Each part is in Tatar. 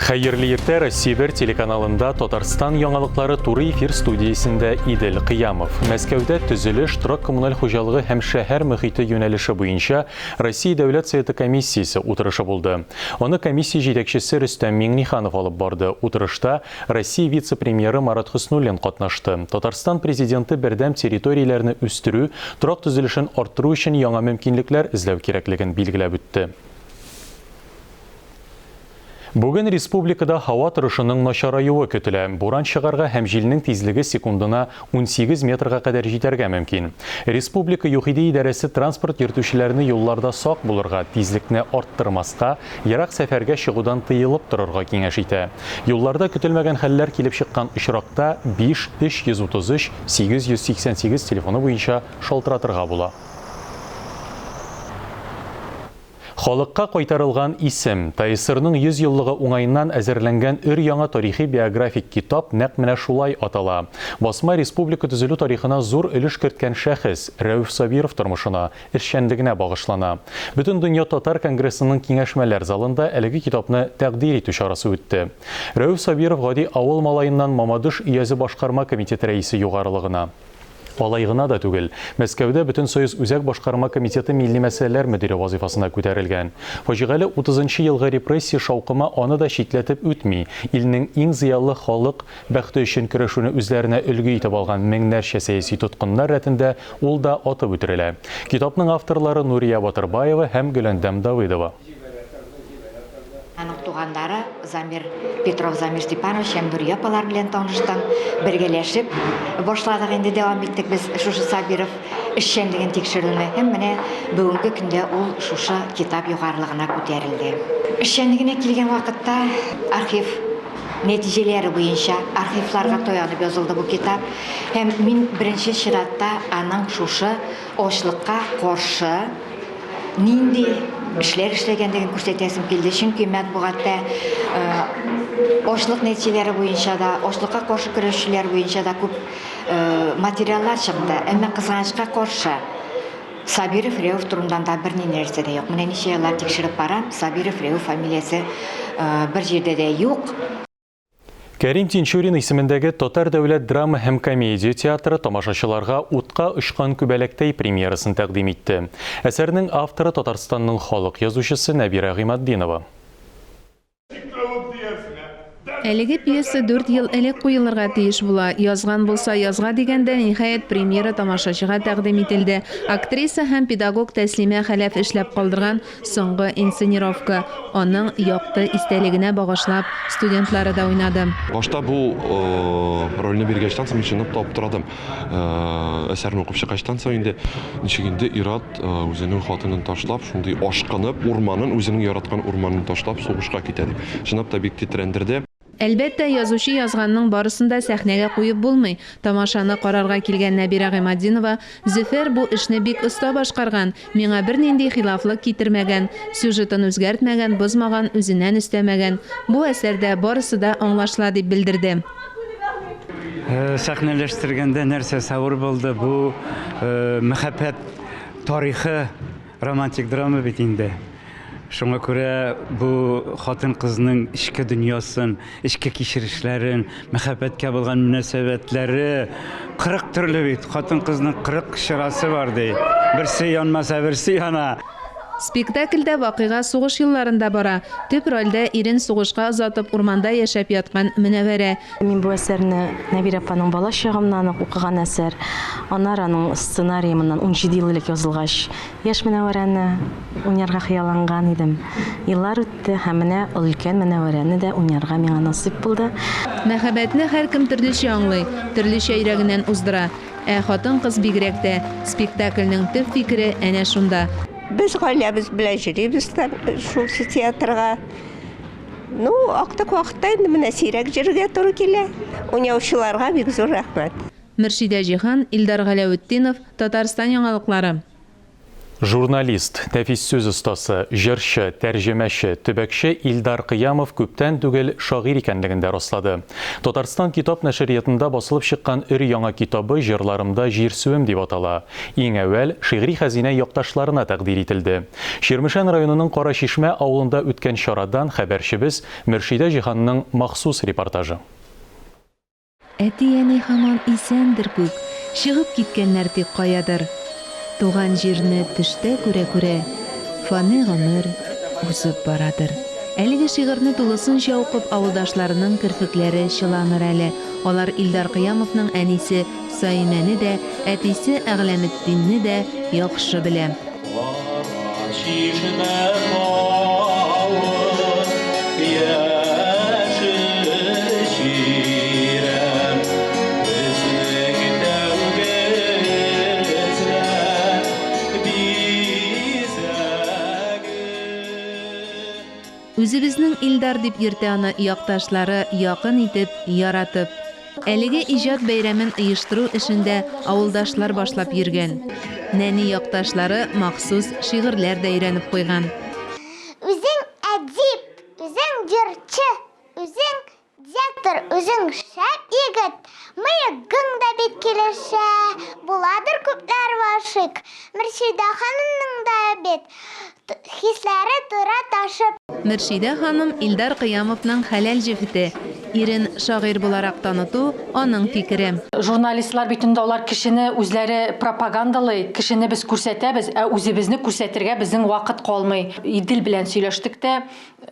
Хәерле иртә, Россия бер телеканалында Татарстан яңалыклары туры эфир студиясендә Идел Кыямов. Мәскәүдә төзелеш, торак-коммуналь хуҗалыгы һәм шәһәр мөхите юнәлеше буенча Россия Дәүләт Советы комиссиясе утырышы булды. Аны комиссия җитәкчесе Рөстәм Миңнеханов алып барды. Утырышта Россия вице-премьеры Марат Хөснуллин катнашты. Татарстан Президенты бердәм территорияләрне үстерү, торак төзелешен арттыру өчен яңа мөмкинлекләр эзләү кирәклеген билгеләп үтте. Бүген республикада һава торышының начараюы көтелә. Буран чыгарга һәм җилнең тизлеге секундына 18 метрга кадәр җитәргә мөмкин. Республика ЮХИДИ идарәсе транспорт йөртүчеләрне юлларда сак булырга, тизлекне арттырмаска, ерак сәфәргә чыгудан тыелып торырга киңәш итә. Юлларда көтелмәгән хәлләр килеп чыккан очракта 5 333 888 телефоны буенча шалтыратырга була. Халыкка кайтарылган исем, ТАССРның 100 еллыгы уңаеннан әзерләнгән өр-яңа тарихи-биографик китап нәкъ менә шулай атала. Басма республика төзелү тарихына зур өлеш керткән шәхес, Рәүф Сабиров тормышына, эшчәнлегенә багышлана. Бөтендөнья татар конгрессының киңәшмәләр залында әлеге китапны тәкъдир итү чарасы үтте. Рәүф Сабиров гади авыл малаеннан Мамадыш өязе башкарма комитеты рәисе югарылыгына, Алай гына да түгел, Мәскәүдә Бөтенсоюз Үзәк Башкарма комитеты милли мәсьәләләр мөдире вазыйфасына күтәрелгән. Фаҗигале утызынчы елгы репрессия шаукымы аны да читләтеп үтми, илнең иң зыялы халык бәхте өчен көрәшүне үзләренә өлге итеп алган меңнәрчә сәяси тоткыннар рәтендә ул да атып үтерелә. Китапның авторлары Нурия Батырбаева һәм Гөләндәм Давыдова. Аның туганнары Замир Петров, Замир Степанович һәм Нурия апалар белән таныштым. Бергәләшеп башладык инде, дәвам иттек без шушы Сабиров эшчәнлеген тикшерүне. Һәм менә бүгенге көндә ул шушы китап югарылыгына күтәрелде. Эшчәнлегенә килгән вакытта архив нәтиҗәләре буенча архивларга таянып язылды бу китап. Һәм мин беренче чиратта аның шушы ачлыкка каршы нинди эшләр эшләгәнлеген күрсәтәсем килде. Чөнки матбугатта ачлык нәтиҗәләре буенча да, ачлыкка каршы көрәшчеләр буенча да күп материаллар чыкты. Әмма кызганычка каршы, Сабиров Рәүф турында да берни нәрсә дә юк. Менә ничә еллар тикшереп барам, Сабиров Рәүф фамилиясе бер җирдә дә юк. Кәрим Тинчурин исемендәге Татар дәүләт драма һәм комедия театры тамашачыларга Утка очкан күбәләктәй премьерасын тәкъдим итте. Әсәрнең авторы Татарстанның халык язучысы Нәбирә Гыйматдинова. Әлеге пьеса дүрт ел элек куелырга тиеш була. Язган булса язга дигәндә, ниһаять, премьера тамашачыга тәкъдим ителде. Актриса һәм педагог Тәслимә Хәләф эшләп калдырган Соңгы инсценировка, аның якты истәлегенә багышлап, студентлары да уйнады. Башта бу рольне биргәчтән соң мин чынлап та аптырадым. Әсәрне укып чыккачтан соң инде ничек инде ир-ат үзенең хатынын ташлап, шундый ашкынып, урманын, үзенең яраткан урманын ташлап сугышка китә дип. Чынлап та бик тетрәндерде. Әлбәттә, язучы язганның барысын да сәхнәгә куеп булмый. Тамашаны карарга килгән Нәбирә Гыйматдинова, Зөфәр бу эшне бик оста башкарган, миңа бернинди хилафлык китермәгән, сюжетын үзгәртмәгән, бозмаган, үзеннән өстәмәгән. Бу әсәрдә барысы да аңлашыла, дип белдерде. Сәхнәләштергәндә нәрсәсе авыр булды, бу мәхәббәт тарихы, романтик драма бит инде. Шуңа күрә бу хатын-кызның эчке дөньясын, эчке кичерешләрен, мәхәббәткә булган мөнәсәбәтләре 40 төрле бит. Хатын-кызның 40 чырасы бар ди. Берсе янмаса, берсе яна. Спектакльдә вакыйга сугыш елларында бара. Төп рольдә ирен сугышка озатып урманда яшәп яткан Мөнәвәрә. Мин бу әсәрне Нәбирә апаның бала чагымнан ук укыган әсәр. Аннары аның сценарие моннан 17 ел элек язылгач, Яшь Мөнәвәрәне уйнарга хыялланган идем. Еллар үтте һәм менә өлкән Мөнәвәрәне дә уйнарга миңа насыйп булды. Мәхәббәтне һәркем төрлечә аңлый, төрлечә йөрәгеннән уздыра. Ә хатын-кыз бигрәк тә. Спектакльнең төп фикере әнә шунда. Без гаиләбез белән йөрибез шул театрга. Ну, актык вакытта инде менә сирәк йөрергә туры килә. Уйнаучыларга бик зур рәхмәт. Мөршидә Җиһан, Илдар Галәветдинов, Татарстан яңалыклары. Журналист, нәфис сүз остасы, җырчы, тәрҗемәче, төбәкче Илдар Кыямов күптән түгел шагыйрь икәнлеген дә раслады. Татарстан китап нәшриятында басылып чыккан өр-яңа китабы Җырларымда җирсүем дип атала. Иң әүвәл шигъри хәзинә якташларына тәкъдир ителде. Чирмешән районының Кара Чишмә авылында үткән чарадан хәбәрчебез Мөршидә Җиһанның махсус репортажы. Әти-әни һаман исәндер күк, Чыгып киткәннәр тик каядыр. Туган җирне төштә күрә-күрә, Фани гомер узып барадыр. Әлеге шигырьне тулысынча укып, авылдашларының керфекләре чыланыр әле. Алар Илдар Кыямовның әнисе Саимәне дә, әтисе Әгъләметдинне дә яхшы белә. Кара чишмә тавы, яшел чирәм, безнең тәүге эзләр бизәге. Үзебезнең Илдар дип йөртә аны якташлары, якын итеп, яратып. Әлеге иҗат бәйрәмен оештыру эшен дә авылдашлар башлап йөргән. Нәни якташлары махсус шигырьләр дә өйрәнеп куйган. Үзең әдип, үзең җырчы, үзең директор, үзең шәп егет, мыегың да бик килешә, буладыр күпләр гашыйк. Мөршидә ханымның да бит Хисләре тора ташып. Мөршидә ханым Илдар Кыямовның хәләл җефете. Ирен шагыйрь буларак таныту, аның фикере. Журналистлар бит инде алар кешене үзләре пропагандалый, кешене без күрсәтәбез, ә үзебезне күрсәтергә безнең вакыт калмый. Идел белән сөйләштек тә,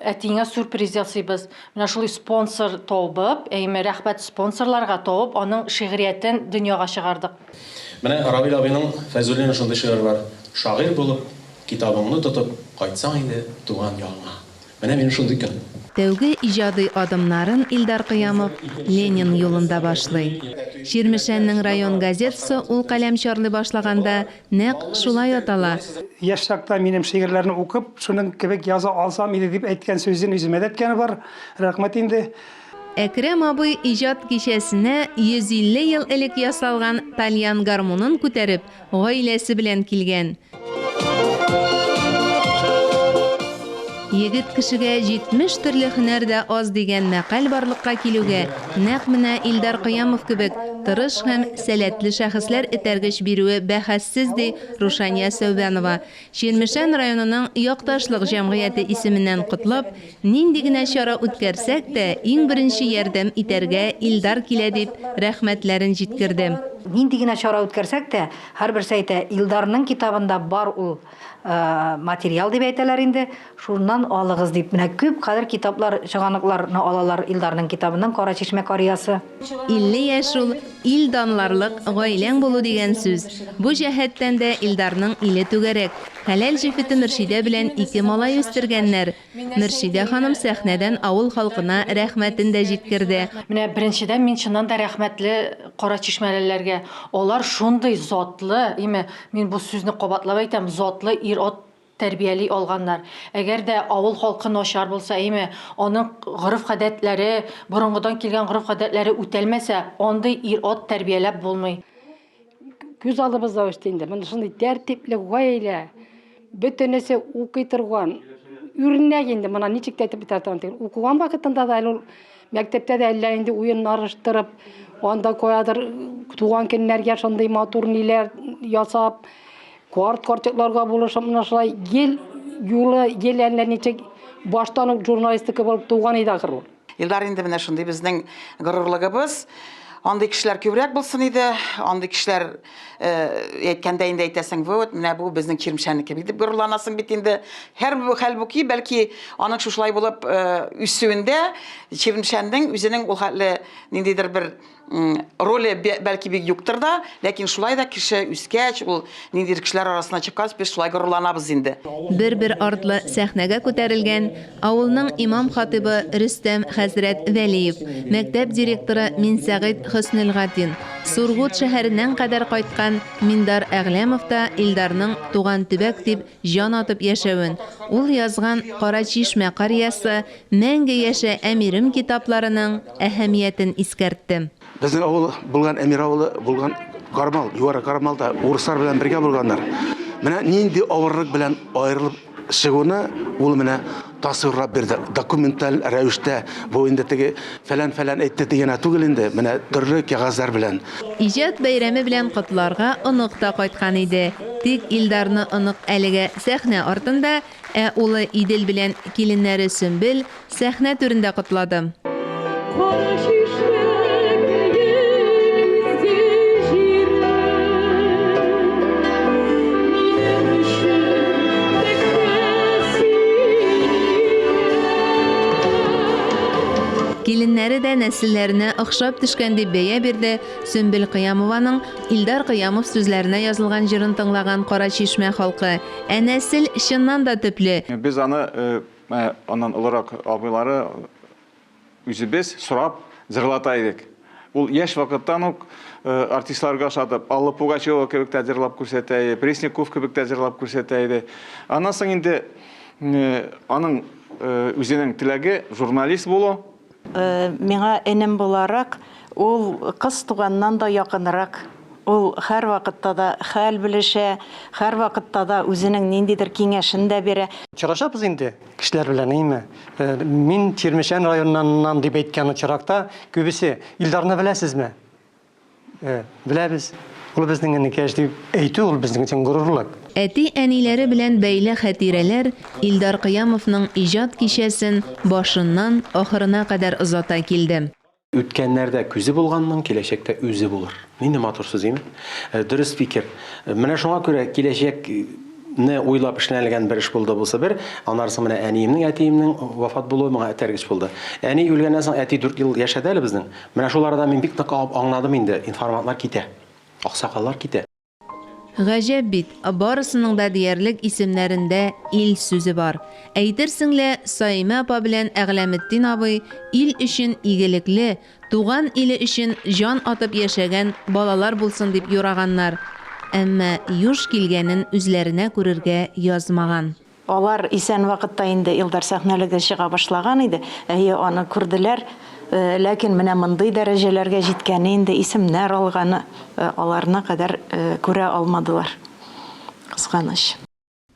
әтиеңә сюрприз ясыйбыз. Менә шулай спонсор табып, әйме, рәхмәт спонсорларга табып, аның шигъриятен дөньяга чыгардык. Менә Равил абыйның Фәйзуллинның шундый шигыре бар, Шагыйрь булып, Китабыңны тотып кайтсаң иде туган ягыңа. Менә минем шундый көн. Тәүге иҗади адымнарын Илдар Кыямов Ленин юлында башлый. Чирмешәннең район газетасы ул каләм чарлый башлаганда нәкъ шулай атала. Яшь чакта минем шигырьләрне укып, шуның кебек яза алсам иде дип әйткән сүзен үземә дә әйткәне бар. Рәхмәт инде. Әкрәм абый иҗат кичәсенә 150 ел элек ясалган тальян гармунын күтәреп, Гаиләсе белән килгән. Егет кешегә 70 төрле һөнәр дә аз дигән мәкаль барлыкка килүгә нәкъ менә Илдар Кыямов кебек тырыш һәм сәләтле шәхесләр этәргеч бирүе бәхәссез, ди Рушания Сәүбәнова. Чирмешән районының Якташлык җәмгыяте исеменнән котлап, нинди генә чара үткәрсәк тә, иң беренче ярдәм итәргә Илдар килә дип, рәхмәтләрен җиткерде. Нинди генә чара үткәрсәк тә, һәрберсе әйтә, Илдарның китабында бар ул материал дип әйтәләр инде, шуннан алыгыз дип. Менә күп хәзер китаплар, чыганакларны алалар Илдарның китабыннан, Кара Чишмә карьясы. 50 яшь ул, ил данларлык гаиләң булу дигән сүз. Бу җәһәттән дә Илдарның иле түгәрәк. Хәләл җефете Мөршидә белән ике малай үстергәннәр. Мөршидә ханым сәхнәдән авыл халкына рәхмәтен дә җиткерде. Менә беренчедән мин чыннан да рәхмәтле карачишмәлеләргә. Алар шундый затлы, име, мин бу сүзне кабатлап әйтәм, затлы ир-ат тәрбияли алганнар. Әгәр дә авыл халкы начар булса, әйме, аның гореф-гадәтләре, борынгыдан килгән гореф-гадәтләре үтәлмәсә, андый ир-ат тәрбияләп булмый. Күз алдыбызда үсте инде. Менә шундый тәртипле гаилә. Бөтенесе укый торган. Үрнәк инде, моны ничек тә әйтеп бетерә торган түгел. Укыган вакытында да әле ул мәктәптә дә әллә инде уеннар оештырып, анда каядыр туган көннәргә шундый матур ниләр ясап, Карт карчыкларга булышып менә шулай ел юлы ел әллә ничек баштан ук журналистика булып туган иде ахыр ул. Илдар инде менә шундый безнең горурлыгыбыз. Андый кешеләр күбрәк булсын иде. Андый кешеләр э, әйткәндә инде әйтәсең, вот, менә бу безнең Чирмешәнеке бит дип горурланасың бит инде. Һәр хәлбуки, бәлки аның шушылай булып э, үсүендә Чирмешәннең үзенең ул хәтле ниндидер бер Роле бәлки бик юктыр да, ләкин шулай да кеше үскәч, ул ниндидер кешеләр арасына чыккач, без шулай горурланабыз инде. Бер-бер артлы сәхнәгә күтәрелгән авылның имам-хатыйбы Рөстәм хәзрәт Вәлиев, мәктәп директоры Минсәгыйть Хөснелгатин, Сургут шәһәреннән кадәр кайткан Миндар Әгъләмов та Илдарның туган төбәк дип җан атып яшәвен, ул язган Кара Чишмә карьясы, Мәңге яшә, Әмирем китапларының әһәмиятен искәртте. Безнең авыл булган Әмир авылы булган Кармал, Югары Кармалда урыслар белән бергә булганнар. Менә нинди авырлык белән аерылып чыгуны ул менә тасвирлап бирде. Документаль рәвештә, бу инде теге фәлән-фәлән әйтте дигәнә түгел инде, менә төрле кәгазьләр белән. Иҗат бәйрәме белән котларга онык та кайткан иде. Тик Илдарны онык әлегә сәхнә артында, Ә улы Идел белән киленнәре Сөмбел сәхнә түрендә котлады. Кара чишмәкәем, изге җирем, Минем өчен тектә син идең. Киленнәре дә нәселләренә охшап төшкән дип бәя бирде Сөмбел Кыямованың Илдар Кыямов сүзләренә язылган җырын тыңлаган Кара Чишмә халкы. Ә нәсел чыннан да төпле. Без аны, аннан олырак абыйлары, үзебез сорап җырлата идек. Ул яшь вакыттан ук артистларга ошатып, Алла Пугачева кебек тә җырлап күрсәтә иде, Пресняков кебек тә җырлап күрсәтә иде. Аннан соң инде аның үзенең теләге журналист булу. Миңа энем буларак, ул кыз туганнан да якынрак. Ул һәрвакытта да хәл белешә, һәрвакытта да үзенең ниндидер киңәшен дә бирә. Очрашабыз инде кешеләр белән, әйеме? Мин Чирмешән районыннан дип әйткән очракта, күбесе, Илдарны беләсезме? Беләбез, ул безнең энекәш дип әйтү ул безнең өчен горурлык. Әти-әниләре белән бәйле хатирәләр Илдар Кыямовның иҗат кичәсен башыннан ахырына кадәр озата килде. Үткәннәрдә күзе булганның, киләчәктә үзе булыр. Нинди матур сүз, әйме? Дөрес фикер. Менә шуңа күрә киләчәк не уйлап эшләнелгән бер эш булды булса бер, аннары соң менә әниемнең, әтиемнең вафат булуы миңа этәргеч булды. Әни үлгәннән соң әти 4 ел яшәде әле безнең. Менә шул арада мин бик нык аңладым инде, информантлар китә, аксакаллар китә. Гаҗәп бит, барысының да диярлек исемнәрендә ил сүзе бар. Әйтерсең лә, Саимә апа белән Әгъләметдин абый ил өчен игелекле, туган иле өчен җан атып яшәгән балалар булсын дип юраганнар. Әмма юш килгәнен үзләренә күрергә язмаган. Алар исән вакытта инде Илдар сәхнәлеге чыга башлаган иде. Әйе, аны күрделәр. Ләкин менә мондый дәрәҗәләргә җиткәне инде, исемнәр алганы, аларына кадәр күрә алмадылар. Кызганыч.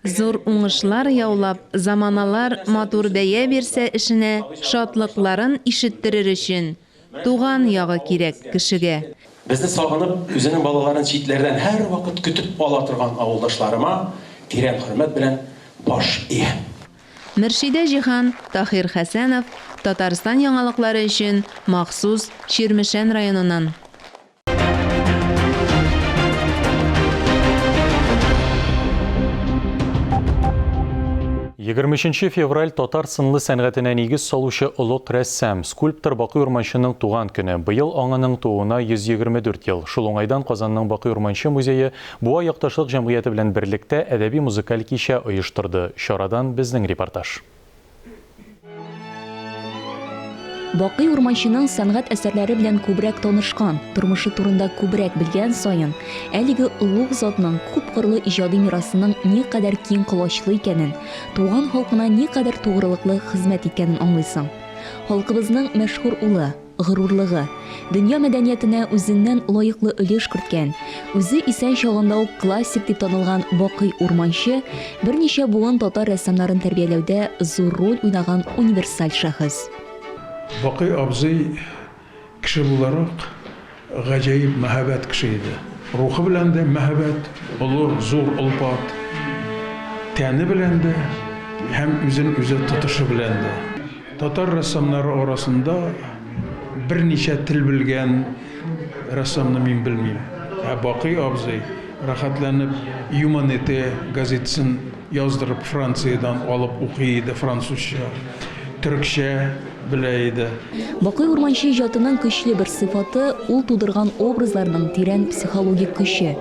Зур уңышлар яулап, заманалар матур бәя бирсә эшенә, шатлыкларын ишеттерер өчен, туган ягы кирәк кешегә. Безне сагынып, үзенең балаларын читләрдән һәрвакыт көтеп ала торган авылдашларыма тирән хөрмәт белән баш иям. Мөршидә Җиһан, Таһир Хәсәнов, Татарстан яңалыклары өчен махсус Чирмешән районыннан. 23 февраль татар сынлы сәнгатенә нигез салучы олуг рәссам, скульптор Бакый Урманчының туган көне. Быел аңының тууына 124 ел. Шул уңайдан Казанның Бакый Урманчы музее Буа якташлык җәмгыяте белән берлектә әдәби-музыкаль кичә оештырды. Чарадан безнең репортаж. Бакый Урманченың сәнгать әсәрләре белән күбрәк танышкан, тормышы турында күбрәк белгән саен, әлеге олуг затның күпкырлы иҗади мирасының никадәр киң колачлы икәнен, туган халкына никадәр тугрылыклы хезмәт иткәнен аңлыйсың. Халкыбызның мәшһүр улы, горурлыгы, дөнья мәдәниятенә үзеннән лаеклы өлеш керткән, үзе исән чагында ук классик дип танылган Бакый Урманче берничә буын татар рәссамнарын тәрбияләүдә зур роль уйнаган универсаль шәхес. Бакый абзый кеше буларак гаҗәеп мәһабәт кеше иде. Рухы белән дә мәһабәт, олы, зур, олпат, тәне белән дә һәм үзен үзе тотышы белән дә. Татар рәссамнары арасында берничә тел белгән рәссамны мин белмим. Ә Бакый абзый рәхәтләнеп Юманете газетасын яздырып Франциядән алып укый иде, французча, төрекчә белә иде. Бакый Урманче иҗатының көчле бер сыйфаты, ул тудырган образларның тирән психологик көче.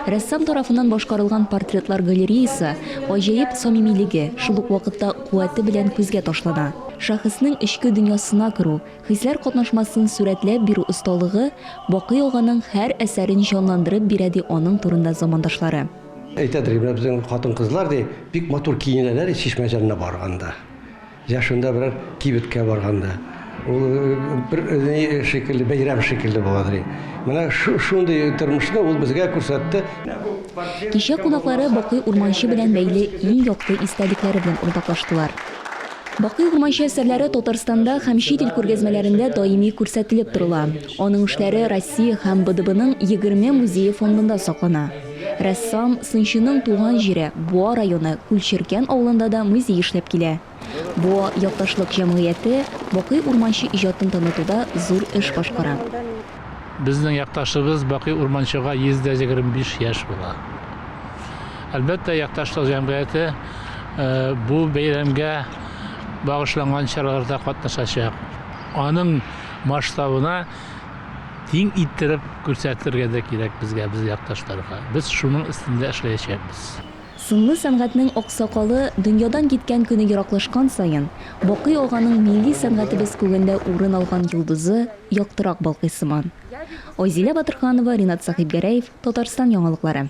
Рәссам тарафыннан башкарылган портретлар галереясы гаҗәеп самимилеге, шул ук вакытта куәте белән күзгә ташлана. Шәхеснең эчке дөньясына керү, хисләр катнашмасын сурәтләп бирү осталыгы Бакый аганың һәр әсәрен җанландырып бирә, ди аның турында замандашлары. Әйтәдер, менә безнең хатын-кызлар, ди, бик матур киенәләр, ди, чишмә җанына барганда. Я шунда берәр кибеткә барганда. Ул бер ни шикелле, бәйрәм шикелле була ди. Менә шундый тормышны ул безгә күрсәтте. Кичә кунаклары Бакый Урманче белән бәйле иң якты истәлекләре белән уртаклаштылар. Бакый Урманче әсәрләре Татарстанда һәм чит ил күргәзмәләрендә даими күрсәтелеп торыла. Аның эшләре Россия һәм БДБның 20 музее фондында саклана. Рәссам, сынчының туган җире, Буа районы Күлчиркән авылында да музей эшләп килә. Буа якташлык җәмгыяте Бакый Урманче иҗатын танытуда зур эш башкара. Безнең якташыбыз Бакый Урманчега 125 яшь була. Әлбәттә, якташлык җәмгыяте бу бәйрәмгә багышланган чараларда катнашачак. Аның масштабына тиң иттереп күрсәтергә дә кирәк безгә, без якташларга. Без шуның өстендә эшләячәкбез. Сынлы сәнгатьнең аксакалы дөньядан киткән көне ераклашкан саен, Бакый аганың милли сәнгатебез күгендә урын алган йолдызы яктырак балкый сыман. Айзилә Батырханова, Ринат Сәхибгәрәев, Татарстан яңалыклары.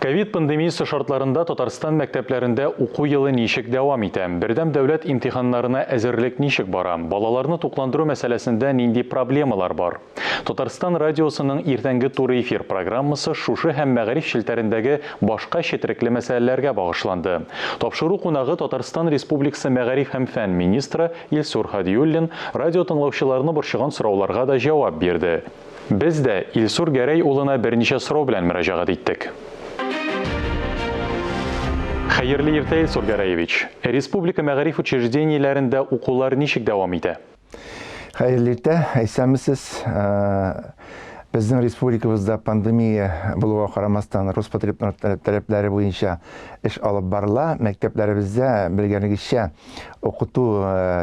Ковид пандемиясе шартларында Татарстан мәктәпләрендә уку елы ничек дәвам итә? Бердәм дәүләт имтиханнарына әзерлек ничек бара? Балаларны тукландыру мәсьәләсендә нинди проблемалар бар? Татарстан радиосының иртәнге туры эфир программасы шушы һәм мәгариф челтәрендәге башка четерекле мәсьәләләргә багышланды. Тапшыру кунагы Татарстан Республикасы мәгариф һәм фән министры Илсур Һадиуллин радио тыңлаучыларны борчыган сорауларга да җавап бирде. Без дә Илсур Гәрәй улына берничә сорау белән мөрәҗәгать иттек. Хәерле иртә, Илсур Гәрәевич. Республика мәгариф учреждениеләрендә укулар ничек дәвам итә? Хәерле иртә, исәнмесез. Безнең республикабызда пандемия булуга карамастан, Роспотребнадзор таләпләре буенча эш алып барыла. Мәктәпләребездә, белгәнегезчә, укыту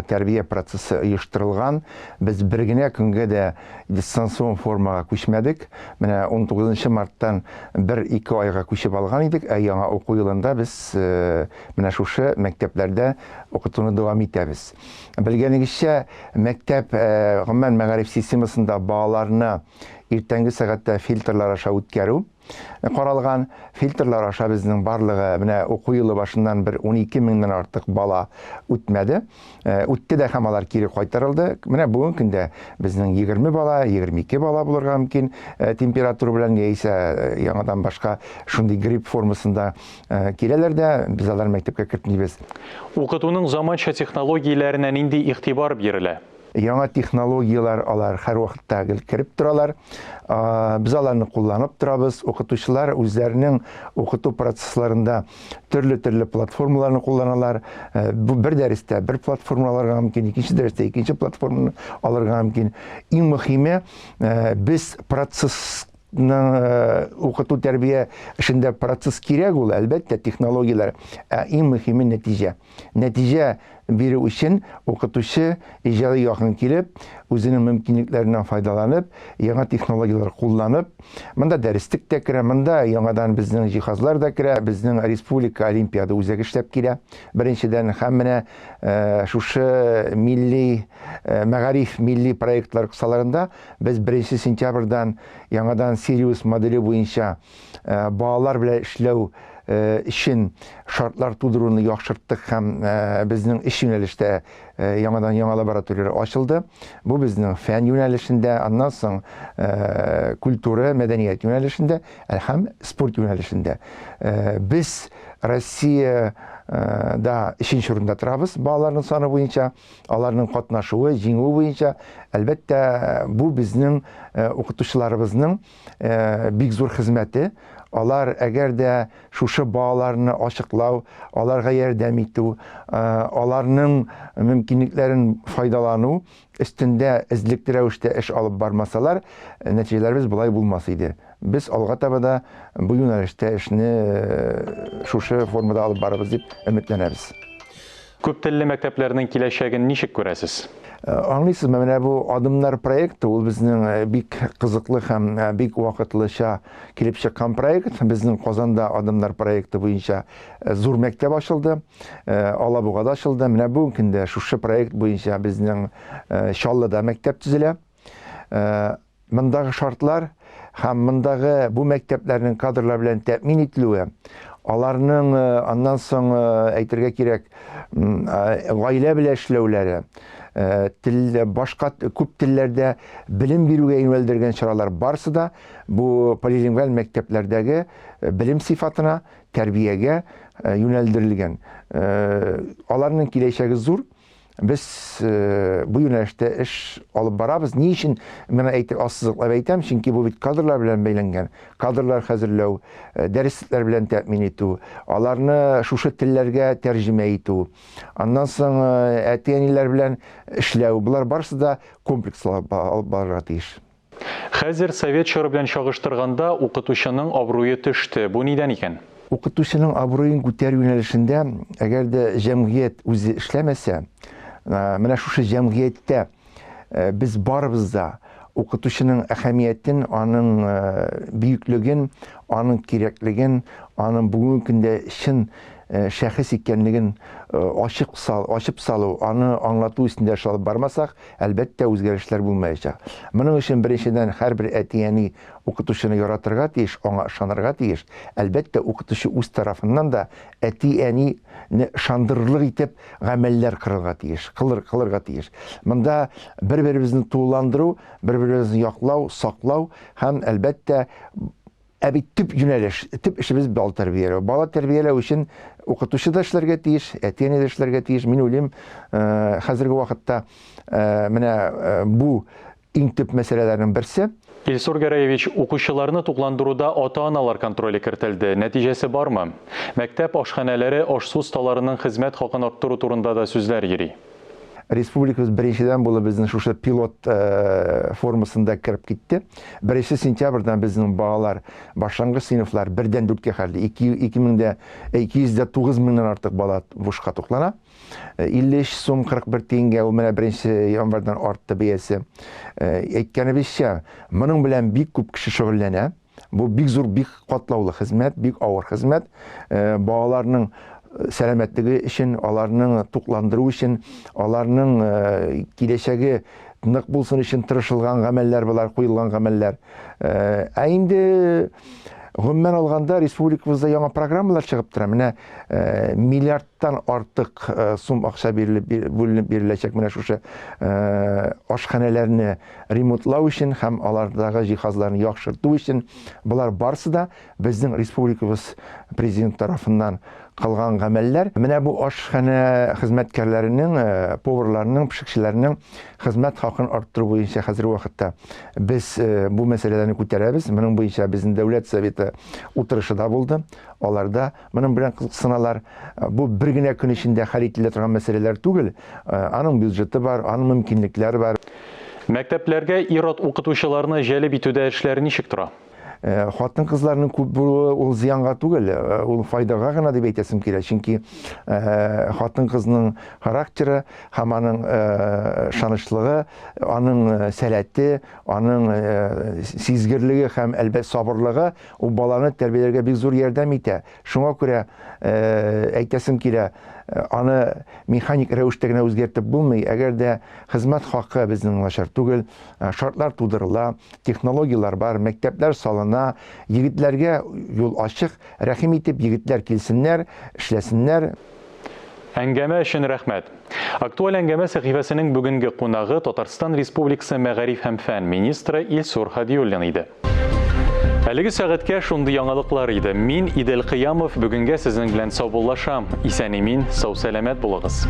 тәрбия процессы оештырылган. Без бер генә көнгә дә дистанцион формага күчмәдек. Менә 19 марттан бер-ике айга күчеп алган идек, ә яңа уку елында без менә шушы мәктәпләрдә укытуны дәвам итәбез. Белгәнегезчә, мәктәп, гомумән, мәгариф системасында балаларны иртәнге сәгатьтә фильтрлар аша үткәрү каралган. Фильтрлар аша безнең барлыгы менә уку елы башыннан бер 12 меңнән артык бала үтмәде. Үтте дә һәм алар кире кайтарылды. Менә бүгенге көндә безнең 20 бала, 22 бала булырга мөмкин температура белән яисә яңадан башка шундый грипп формасында Киләләр дә, без аларны мәктәпкә кертмибез. Укытуның заманча технологияләренә нинди игътибар бирелә? Яңа технологияләр алар һәрвакытта гел кереп торалар. Без аларны кулланып торабыз. Укытучылар үзләренең укыту процессларында төрле-төрле платформаларны кулланалар. Бу бер дәрестә бер платформа алырга мөмкин, икенче дәрестә икенче платформаны алырга мөмкин. Иң мөһиме, без процесс укыту тәрбия эшендә процесс кирәк ул, әлбәттә, технологияләр. Ә иң мөһиме нәтиҗә. Нәтиҗә бирү өчен укытучы иҗади якын килеп, үзенең мөмкинлекләреннән файдаланып, яңа технологияләр кулланып, монда дәреслек тә керә, монда яңадан безнең җиһазлар да керә, безнең республика олимпиада үзәге эшләп килә. Беренчедән, һәм менә шушы милли мәгариф милли проектлар кысаларында Без беренче сентябрьдән яңадан Сириус моделе буенча балалар белән эшләү өчен шартлар тудыруны яхшырттык һәм безнең өч юнәлештә яңадан яңа лабораторияләр ачылды. Бу безнең фән юнәлешендә, аннан соң культура, мәдәният юнәлешендә һәм спорт юнәлешендә. Без Россиядә өченче урында торабыз балаларның саны буенча. Аларның катнашуы, җиңүе буенча, әлбәттә, бу безнең укытучыларыбызның бик зур хезмәте. Алар әгәр дә шушы балаларны ачыклау, аларга ярдәм итү, аларның мөмкинлекләрен файдалану өстендә эзлекле рәвештә эш алып бармасалар, нәтиҗәләребез болай булмас иде. Без алга таба да бу юнәлештә эшне шушы формада алып барырбыз дип өметләнәбез. Күптелле мәктәпләрнең киләчәген ничек күрәсез? Аңлыйсызмы, менә бу Адымнар проекты, ул безнең бик кызыклы һәм бик вакытлыча килеп чыккан проект. Безнең Казанда Адымнар проекты буенча зур мәктәп ачылды, Алабугада ачылды. Менә бүгенге көндә шушы проект буенча безнең Чаллыда мәктәп төзелә. Мондагы шартлар һәм мондагы бу мәктәпләрнең кадрлар белән тәэмин ителүе, аларның аннан соң әйтергә кирәк, гаилә белән эшләүләре, тел башка күп телләрдә белем бирүгә юнәлдергән чаралар барысы да бу полилингваль мәктәпләрдәге белем сыйфатына, тәрбиягә юнәлдерелгән. Аларның киләчәге зур. Без бу юнәлештә эш алып барабыз. Ни өчен моны әйтеп ассызыклап әйтәм? Чөнки бу бит кадрлар белән бәйләнгән. Кадрлар хәзерләү, дәреслекләр белән тәэмин итү, аларны шушы телләргә тәрҗемә итү, аннан соң әти-әниләр белән эшләү, болар барысы да комплекслы алып барырга тиеш. Хәзер совет чоры белән чагыштырганда укытучының абруе төште. Бу нидән икән? Укытучының абруен күтәрү юнәлешендә, әгәр дә җәмгыять үзе эшләмәсә, менә шушы җәмгыятьтә без барыбыз да укытучының әһәмиятен, аның бөеклеген, аның кирәклеген, аның бүгенге көндә чын шәхес икәнлеген ачык сал, ачып салу, аны аңлату өстендә эш алып бармасак, әлбәттә, үзгәрешләр булмаячак. Моның өчен, беренчедән, һәрбер әти-әни укытучыны яратырга тиеш, аңа ышанырга тиеш. Әлбәттә, укытучы үз тарафыннан да әти-әнине ышандырырлык итеп гамәлләр кырырга тиеш, кылыр, кылырга тиеш. Монда бер-беребезне тулыландыру, бер-беребезне яклау, саклау һәм, әлбәттә, Ә бит төп юнәлеш, төп эшебез бала тәрбияләү. Бала тәрбияләү өчен укытучы да эшләргә тиеш, әти-әни дә эшләргә тиеш. Мин уйлыйм, э, хәзерге вакытта э, менә э, бу иң төп мәсьәләләрнең берсе. Илсур Гәрәевич, укучыларны тукландыруда ата-аналар контроле кертелде. Нәтиҗәсе бармы? Мәктәп ашханәләре аш-су осталарының хезмәт хакын арттыру турында да сүзләр йөри. Республикабыз беренчедән булып безнең шушы пилот э, формасында кереп китте. Беренче сентябрьдән безнең балалар башлангыч сыйныфлар бердән дүрткә хәтле 209 меңнән артык бала бушка туклана. 53 э, сум 41 тиенгә ул менә беренче январьдан артты бәясе. Э, әйткәнебезчә, моның белән бик күп кеше шөгыльләнә. Бу бик зур, бик катлаулы хезмәт, бик авыр хезмәт. Э, балаларның э, сәламәтлеге өчен, аларның тукландыру өчен, аларның э, киләчәге нык булсын өчен тырышылган гамәлләр болар, куелган гамәлләр. Ә инде гомумән алганда республикабызда яңа программалар чыгып тора. Менә миллиардтан артык сум акча бирелеп бүленеп биреләчәк менә шушы ашханәләрне ремонтлау өчен һәм алардагы җиһазларны яхшырту өчен, болар барысы да безнең республикабыз президент тарафыннан кылган гамәлләр. Менә бу ашханә хезмәткәрләренең, э, поварларның, пешекчеләрнең хезмәт хакын арттыру буенча хәзерге вакытта без э, бу мәсьәләләрне күтәрәбез. Моның буенча безнең Дәүләт Советы утырышы да булды. Аларда Моның белән кызыксыналар. Бу бер генә көн эчендә хәл ителә торган мәсьәләләр түгел. Аның бюджеты бар, аның мөмкинлекләре бар. Мәктәпләргә ир-ат укытучыларны җәлеп итүдә эшләр ничек тора? Хатын-кызларның күп булуы ул зыянга түгел, ул файдага гына дип әйтәсем килә. Чөнки хатын-кызның характеры һәм аның ышанычлыгы, аның сәләте, аның сизгерлеге һәм, әлбәттә, сабырлыгы Ул баланы тәрбияләргә бик зур ярдәм итә. Шуңа күрә әйтәсем килә, аны механик рәвештә генә үзгәртеп булмый. Әгәр дә хезмәт хакы безнең начар түгел, шартлар тудырыла, технологияләр бар, мәктәпләр салына, егетләргә юл ачык, рәхим итеп егетләр килсеннәр, эшләсеннәр. Әңгәмә өчен рәхмәт. Актуаль әңгәмә сәхифәсенең бүгенге кунагы Татарстан Республикасы мәгариф һәм фән министры Илсур Һадиуллин иде. Әлеге сәгатькә шундый яңалыклар иде. Мин, Идел Кыямов, бүгенгә сезнең белән саубуллашам. Исән-имин, сау-сәламәт булыгыз.